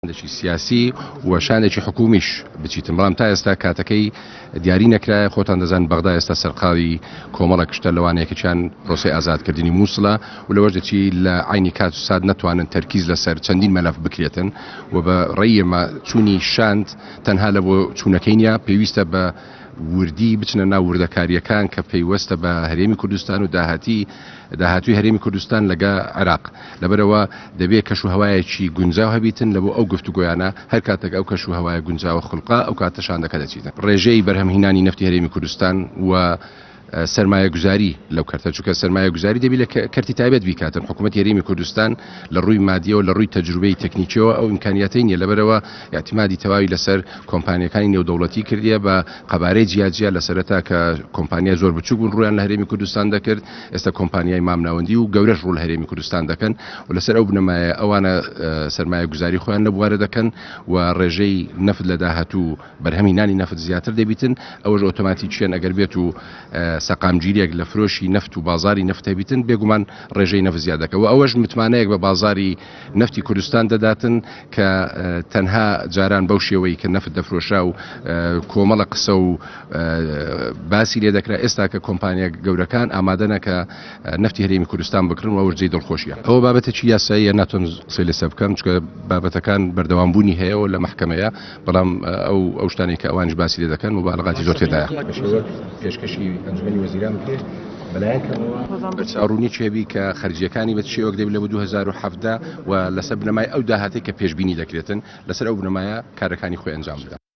شاندێکی سیاسی و شاندێکی حکومیش بچیتن، بەڵام تا ئێستا کاتەکەی دیاری نەکرایە، خۆتان دەزانن بەغدا ئێستا سەرقاڵی کۆمەڵێک شتە لەوانە یەکێکیان پرۆسەی ئازادکردنی موسڵە و لەوەش دەچی لە عەینی کات و سات نەتوانن تەرکیز لەسەر چەندین مەلەف بکرێتن و بە ڕێی ئێمە چوونی شاند تەنها لە بۆ چوونەکەی نیە پێویستە بە وردی بچنە ناو وردەکارییەکان کە پەیوەستە بە هەرێمی کوردستان و داهاتی داهاتووی هەرێمی کوردستان لەگە عێراق. لەبەرئەوە دەبێ کەش و هەوایەکی گونجاو هەبیتن لەبۆ ئەو گفتوگۆیانە، هەر کاتێک ئەو کەش و هەوایە گونجاوە خولقا ئەو کاتە شاندەکە دەچیتن. ڕێژەی بەرهەمهینانی نەفتی هەرێمی کوردستان و سەرمایەگوزاری لەو کەرتە، چونکە سەرمایەگوزاری دەبی لە کەرتی تایبەت بیکاتن، حکوومەتی هەرێمی کوردستان لە ڕووی مادیەوە لە ڕووی تەجروبەی تەکنیکیەوە ئەو ئیمکانیاتەی نیە، لەبەرئەوە ئیعتیمادی تەواوی لەسەر کۆمپانیەکانی نێودەوڵەتی کردیە بە قەبارەی جیاجیا، لە سەرەتا کە کۆمپانیای زۆر بچوک بوون ڕوویان لە هەرێمی کوردستان دەکرد، ئێستا کۆمپانیای مامناوەندی و گەورەش ڕوو لە هەرێمی کوردستان دەکەن و لەسەر ئەو بنەمایە ئەوانە سەرمایەگوزاری خۆیان لە بوارە دەکەن و ڕێژەی نەفت لە داهاتوو بەرهەمی نانی نەفت زیاتر دەبیتن، ئەوەش ئۆتۆماتیکیەن ئەگەر بێت و سەقامگیریەک لە فرۆشی نەفت و بازاری نەفت هەبیتن بێگومان ڕێژەی نەفت زیاد دەکە و ئەوەش متمانەیەک بە بازاری نەفتی کوردستان دەداتن کە تەنها جاران بەو شێوەی کە نەفت دەفرۆشرا و کۆمەڵە قسە و باسی لێ دەکرا ئێستا کە کۆمپانیا گەورەکان ئامادەنە کە نەفتی هەرێمی کوردستان بکڕن و ئەوەش جێی دڵخۆشیە. ئەوە بابەتێکی یاساییە ناتوانم قسەی لەسەر بکەم چونکە بابەتەکان بەردەوام بوونی هەیە و لە مەحکەمەیە بەڵام ئەو ئەو شتانەی کە ئەوانیش باسی لێ دەکەن موبالەغاتی زۆر تێدایە. بە شێوەیەک پێشکەشی ئەنجومەنی وەزیران بکرێت بەلایەن کەمەوە بەرچاوڕوونیی هەبی کە خەرجییەکانی بە چ شێوەک دەبی لە بۆ 2017 و لەسەر بنەمای ئەو داهاتەی کە پێشبینی دەکرێتن لەسەر ئەو بنەمایە کارەکانی خۆی ئەنجام بدات.